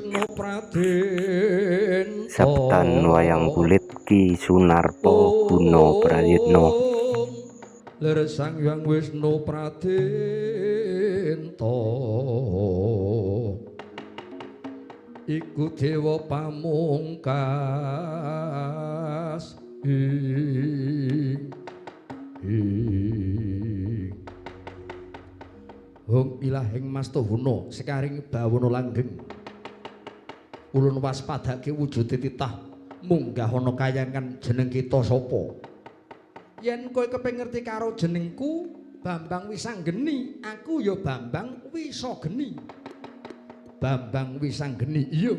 Wisnu Pradenta. Sabetan wayang kulit Ki Sunarpo Guna Prayitno. Lir Sang Hyang Wisnu Pradenta iku dewa pamungkas ing ing hung ilahing Mastuhuna sekaring bawana langgeng. Ulun waspadake wujude titah munggah ana kayangan jeneng kita sapa. Yen kowe kepengin ngerti karo jenengku Bambang Wisanggeni, aku ya Bambang Wisageni. Bambang Wisanggeni, iya.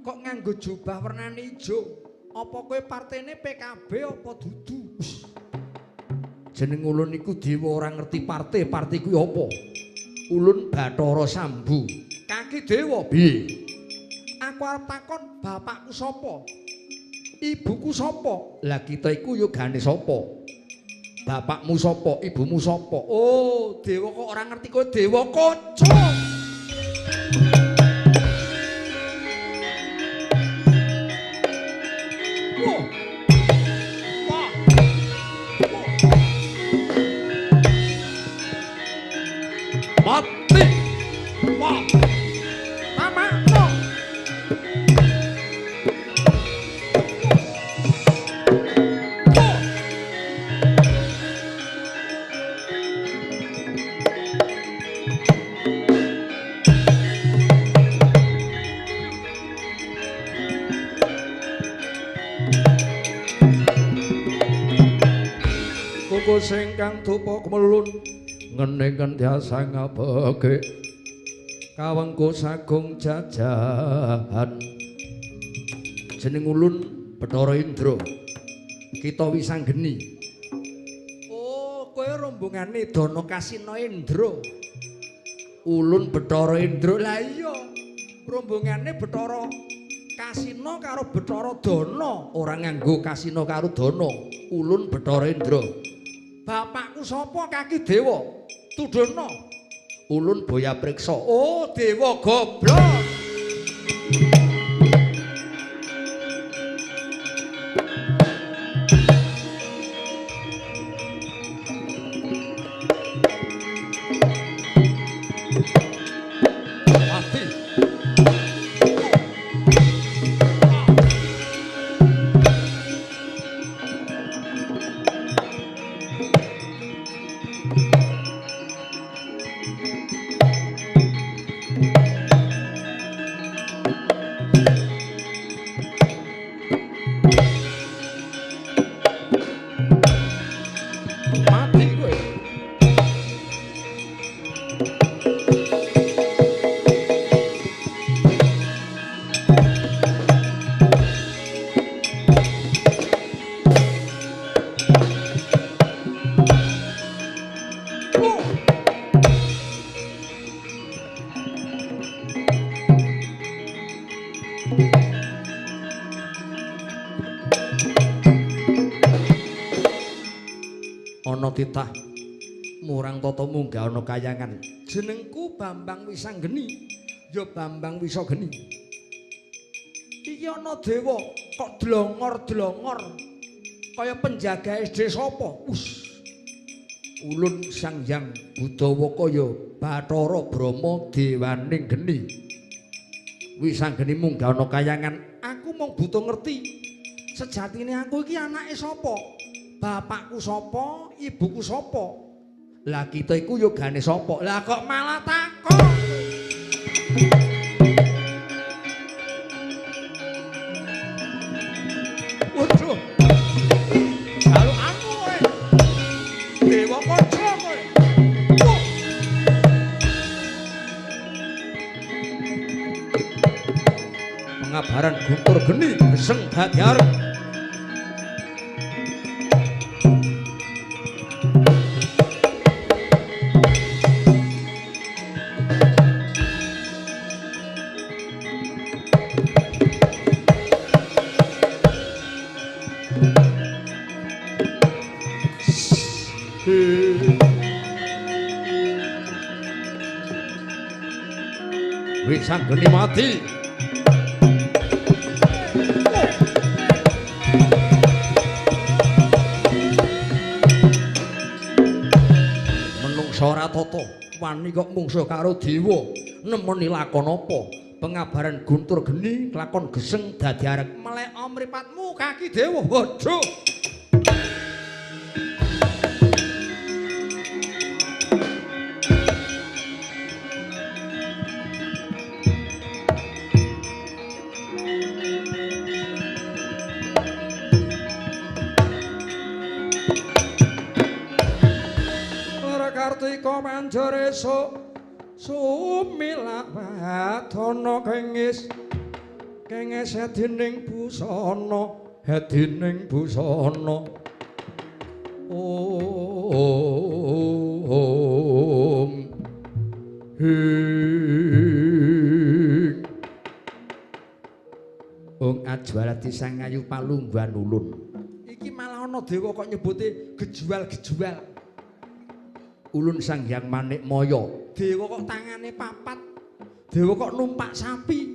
Kok nganggo jubah wernane ijo? Apa kowe partene PKB apa dudu? Jeneng ulun iku dewa ora ngerti parte, parte kuwi apa? Ulun Bathara Sambu. Kaki dewa piye? Aku arep takon bapakku sapa? Ibuku sapa? Lah kita iku yogane sapa? Bapakmu sapa? Ibumu sapa? Oh, dewa kok ora ngerti kowe dewa kaca. Wah. Wah. Mati. Wah. Tamakno. Kuku singkang dupa kemelun ngening kendyasa ngabeke kawengku sagung jajahan. Jeneng ulun Bathara Indra, kita Wisanggeni. Oh, kowe rombongane Dana Kasina Indra. Ulun Bathara Indra. Lah iya, rombongane Bathara Kasina karo Bathara Dana, ora nganggo Kasina karo Dana. Ulun Bathara Indra. Bapakku sapa kaki dewa? Tudana. Ulun boya priksa. Oh, dewa goblok. Mati. Mati kowe. Oh. Ana titah murang tata munggah ana kayangan. Jenengku Bambang Wisanggeni, ya Bambang Wisageni. Iki ana dewa kok dlongor-dlongor kaya penjaga SD sapa? Us. Ulun Sang Hyang Budawa kaya Bathara Brahma dewaning geni. Wisanggeni munggah ana kayangan. Aku mung butuh ngerti sejatine aku iki anake sapa? Bapakku sapa, ibuku sapa? Lah kita iku yogane sapa? Lah kok malah takon. Waduh. Jalukku kowe. Dewa kaca kowe. Wah. Pengabaran guntur geni geseng dadi areng. Wisanggeni mati. Wani kok mungsuh karo dewa. Nemeni lakon apa? Pengabaran guntur geni lakon geseng dadi arek. Melek mripatmu kaki dewa. Waduh. Kartika manjur esuk sumilak wadana kengis kengis hedining busana hedining busana. Om hing Ong ajwalati sang ayu palungguhan ulun. Iki malah ana dewa kok nyebute gejual-gejual. Ulun Sang Hyang Manik Maya. Dewa kok tangane papat. Dewa kok numpak sapi.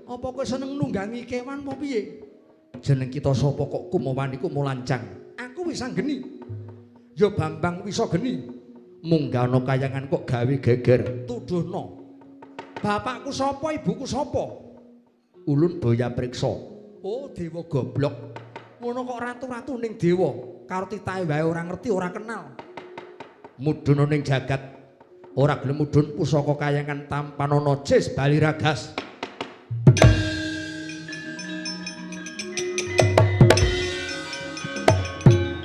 Apa kowe seneng nunggangi kewan apa piye? Jeneng kita sapa kok kumawani kumulancang? Aku wis anggeni. Ya Bambang wisa geni. Munggah ana kayangan kok gawe geger. Tuduhno. Bapakku sapa, ibuku sapa? Ulun boya priksa. Oh, dewa goblok. Ngono kok ratu-ratu ning dewa. Karo titahe wae ora ngerti, ora kenal. Mudhun ning jagat ora gelem mudhun pusaka kayangan tampanana cis bali ragas.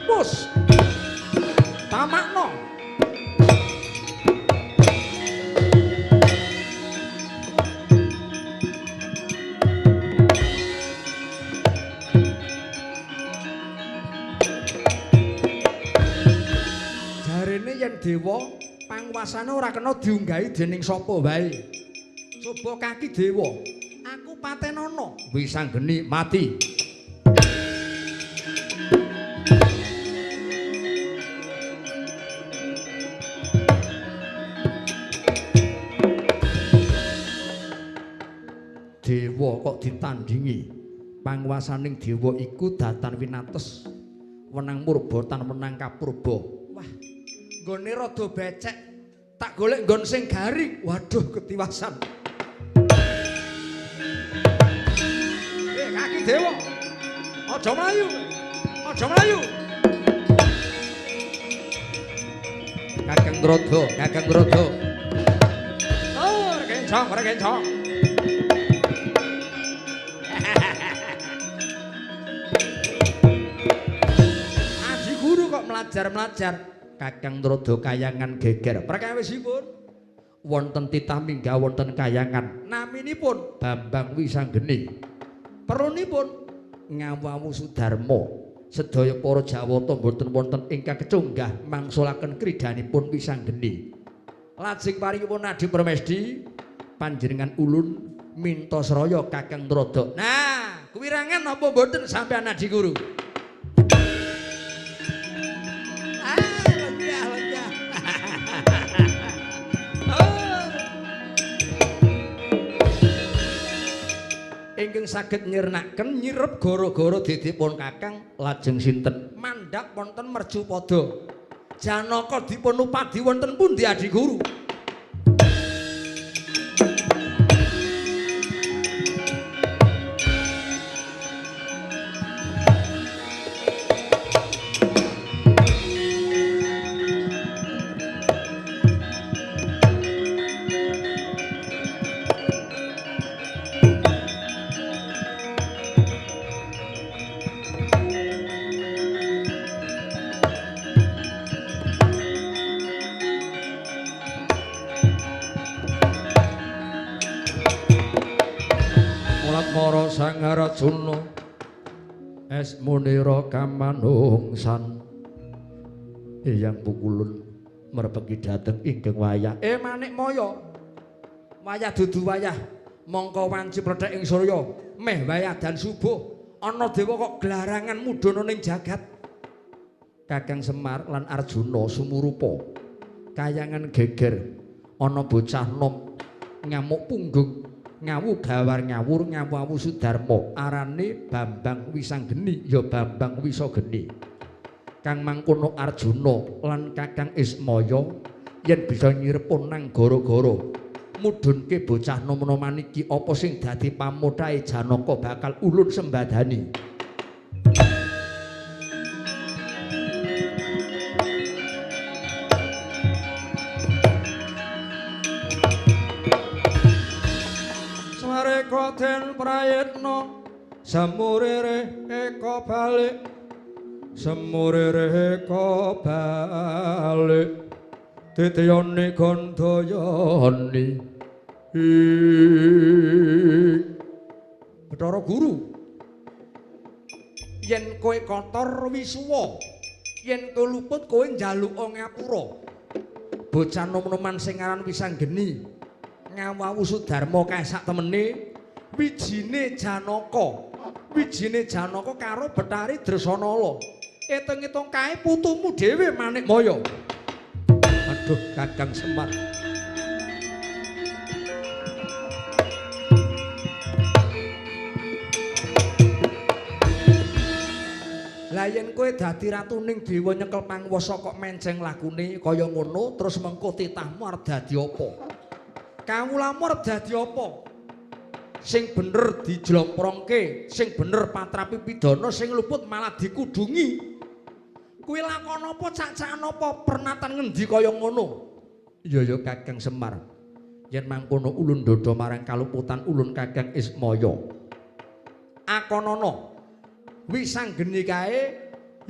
Mus tamakno. Yen dewa panguwasane ora kena diunggahi dening sapa wae. Coba kaki dewa, aku patenana. Wis anggeni mati. Dewa kok ditandingi. Panguwasaning dewa iku datan winates. Wenang murba tan wenang kapurba. Wah, nggone rada becek, tak golek nggon sing garing. Waduh, ketiwasan. Kaki dewa. Aja mlayu. Aja mlayu. Kakang Rodo, Kakang Rodo. Oh, rekencong, rekencong. Aji guru kok melajar-melajar. Kakang Rodo kayangan geger. Perkawisipun wonten titah minggah wonten kayangan. Naminipun Bambang Wisanggeni. Perlunipun ngawu-awu Sudarma. Sedaya para Jawata mboten wonten ingkang kecunggah mangsulaken kridanipun Wisanggeni. Lajeng paringipun Adi Permesdi panjenengan ulun minta sraya Kakang Rodo. Nah, kuwirangan napa mboten sampeyan Adi Guru? Ingkang saged nyirnaken nyirep gara-gara didipun Kakang lajeng sinten mandhap wonten Mercupada. Janaka dipun upadi wonten pundi Adi Guru? Sang Arjuna es munira kamanungsan eyang pukulun merpeki dhateng ingkang wayah. Manik Maya, wayah dudu wayah mongko wanci plethek ing surya meh wayah dan subuh ana dewa kok glarangan mudhana ning jagat. Kakang Semar lan Arjuna sumurupa kayangan geger ana bocah nom ngamuk punggung ngawu gawar ngawur ngawu-awu Sudarma arane Bambang Wisanggeni ya Bambang Wisageni. Kang mangkono Arjuna lan Kakang Ismaya Yen bisa nyirepun nang gara-gara mudhunke bocah nom-noman iki apa sing dadi pamothahe Janaka bakal ulun sembadani. Swareka den prayitna semurire eka balik, semurire eka balik, titiyane gandayani. Bathara Guru, yen kowe kotor wisuwa, yen kowe luput kowe njaluk ngapura. Bocah nom-noman sing aran Wisanggeni ngawawu Sudarma kae sak temene wijine Janaka. Wijine Janaka karo Bathari Dresanala. Etung-etung kae putumu dhewe Manikmaya. Aduh Kakang Semar. Lah yen kowe dadi ratuning dewa nyekel panguwasa kok menceng lakune kaya ngono, terus mengko titahmu arep dadi apa? Kawulamu arep dadi apa? Sing bener dijlomprongke, sing bener patrapi pidana, sing luput malah dikudungi. Kuwi lakon apa, cak-cakan apa, pernatan ngendi kaya ngono? Iya ya Kakang Semar. Yen mangkono ulun dada marang kaluputan ulun Kakang Ismaya. Akonana Wisanggeni kae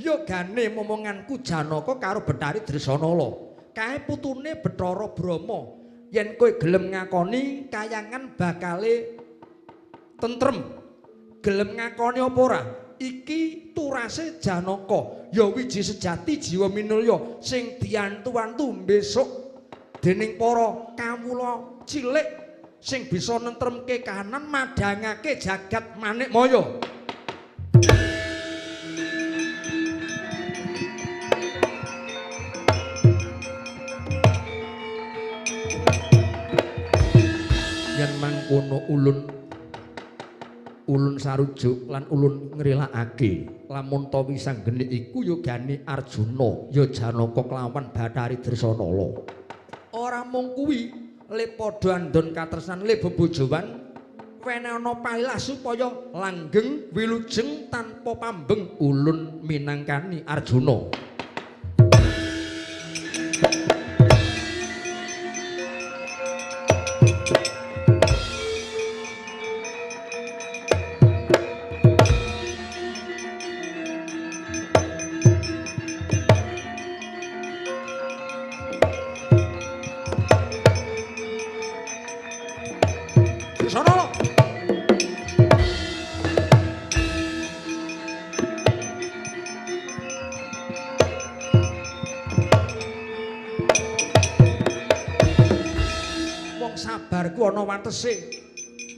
yogane momonganku Janaka karo Bathari Dresanala. Kae putune Bathara Brahma. Yen kowe gelem ngakoni kayangan bakale tentrem. Gelem ngakoni apa ora? Iki turase Janaka, ya wiji sejati jiwa minulya sing diantu-antu besok dening para kawula cilik sing bisa nentremke kahanan madhangake jagat Manikmaya. Yen mangkono ulun sarujuk lan ulun ngrilakake lamun ta Wisanggeni iku yogane Arjuna ya Janaka kelawan Bathari Dresanala. Ora mung kuwi, le padha andon katresnan le bebojowan wenehana pailah supaya langgeng wilujeng tanpa pambeng ulun minangkani Arjuna. Ana watese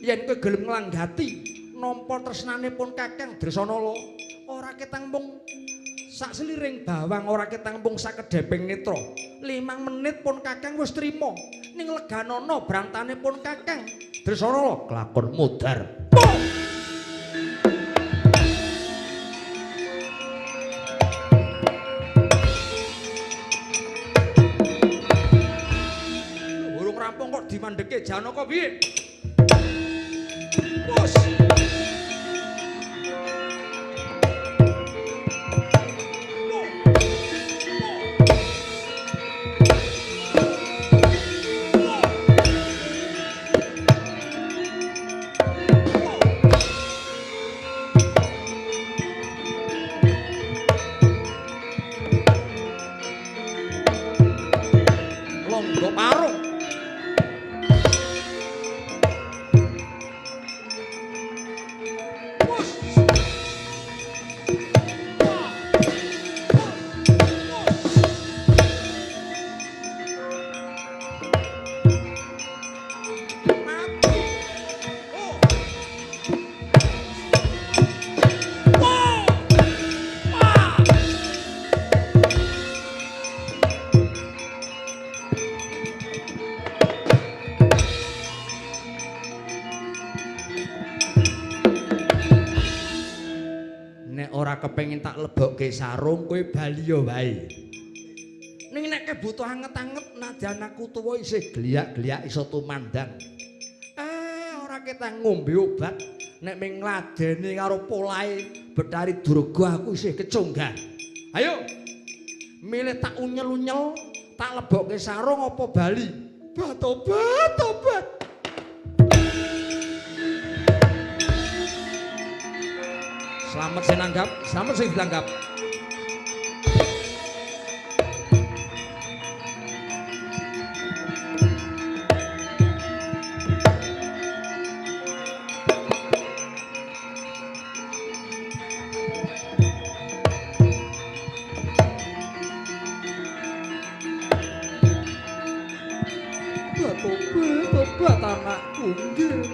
yen kowe gelem nglanggati nampa tresnane pun Kakang Dresanala, ora ketang mung sak seliring bawang, ora ketang mung sakedheping netra. 5 menit pun Kakang wis trima. Ning leganana brantane pun Kakang Dresanala kelakon modar. Dimandheke Janaka piye? Bos. Longgo parung. Kepengin tak lebokke sarung kowe bali ya wae. Ning nek Nek butuh anget-anget nadyan aku tuwa isih gliak-gliak iso tumandang. Ora ketang ngombe obat nek ming ngladeni karo polahe Bathari Durga aku isih kecunggah. Ayo. Milih tak unyel-unyel, tak lebokke sarung apa bali? Tobat, tobat. Selamat sing nanggap, selamat sing ditanggap. Tobat, anakku nggih.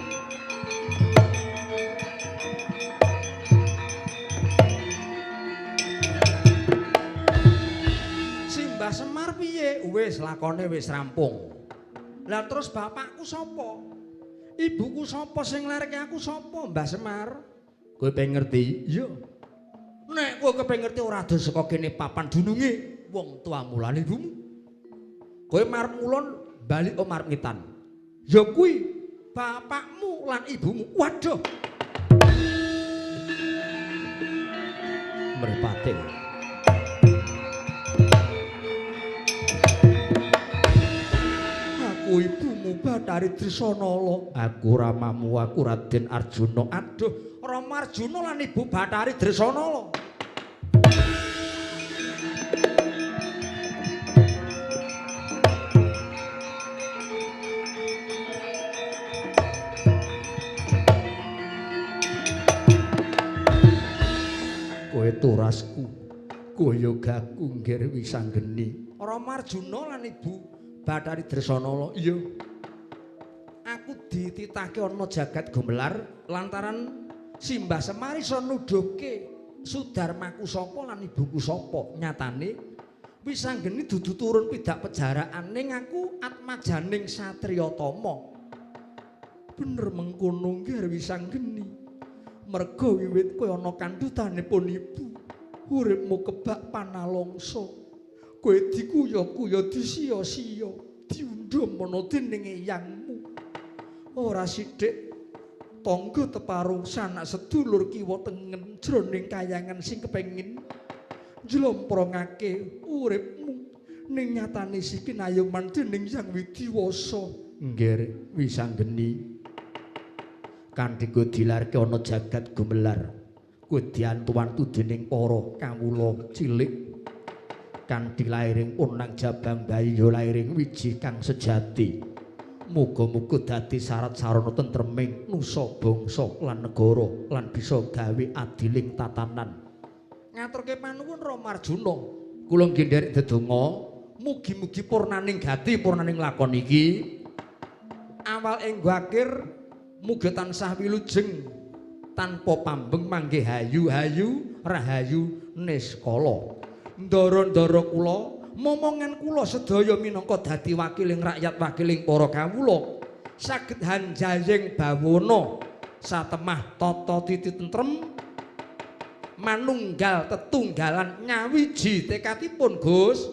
Simbah Semar piye? Wis lakone wis rampung. Lah terus bapakku sapa? Ibuku sapa sing nglereke aku sapa, Mbah Semar? Kowe pengen ngerti? Iya. Nek kowe kepengin ngerti ora ado saka kene papan dununge wong tuamu lan ibumu. Kowe marep ngulon bali marep ngetan. Ya kuwi bapakmu lan ibumu. Waduh. Mripate. Aku ibumu Bathari Dresanala. Aku ramamu, aku Raden Arjuna. Aduh, Rama Arjuna lan ibu Bathari Dresanala. Kowe turasku, kowe yogaku nggir Wisanggeni. Rama Arjuna lan ibu Bathari Dresanala. Iya. Aku dititahke ana jagat gumelar lantaran Simbah Semar iso nuduhke sudarmaku sapa lan ibuku sapa. Nyatane Wisanggeni dudu turun pidak pejaraan ning aku atmajaning satriya tama. Bener mengkono nggir Wisanggeni. Merga wiwit kowe ana kandhutanipun ibu, uripmu kebak panalongsa. Kowe dikuya-kuya disiya-siya, diundhum ana dening eyangmu. Ora sithik tangga teparo sanak sedulur kiwa tengen jroning kayangan sing kepengin njlomprongake uripmu. Ning nyatane sih kinayuman dening Hyang Widiwasa. Nggih, Wisanggeni. Kanthi kowe dilarke ana jagat gumelar, kowe diantu-antu dening para kawula cilik. Kanthi lairing unang jabang bayi ya lairing wiji kang sejati. Muga-muga dadi syarat sarana tentreming nusa bangsa lan negara lan bisa gawe adiling tatanan. Ngaturke panuwun Rama Arjuna, kula nggih nderek dedonga mugi-mugi purnaning gati purnaning lakon iki awal enggo akhir muga tansah wilujeng tanpa pambeng manggih hayu-hayu rahayu niskala. Ndara-ndara kula, momongan kula sedaya minangka dadi wakiling rakyat, wakiling para kawula saged hanjayeng bawana satemah tata titi tentrem manunggal tetunggalan nyawiji tekadipun Gus.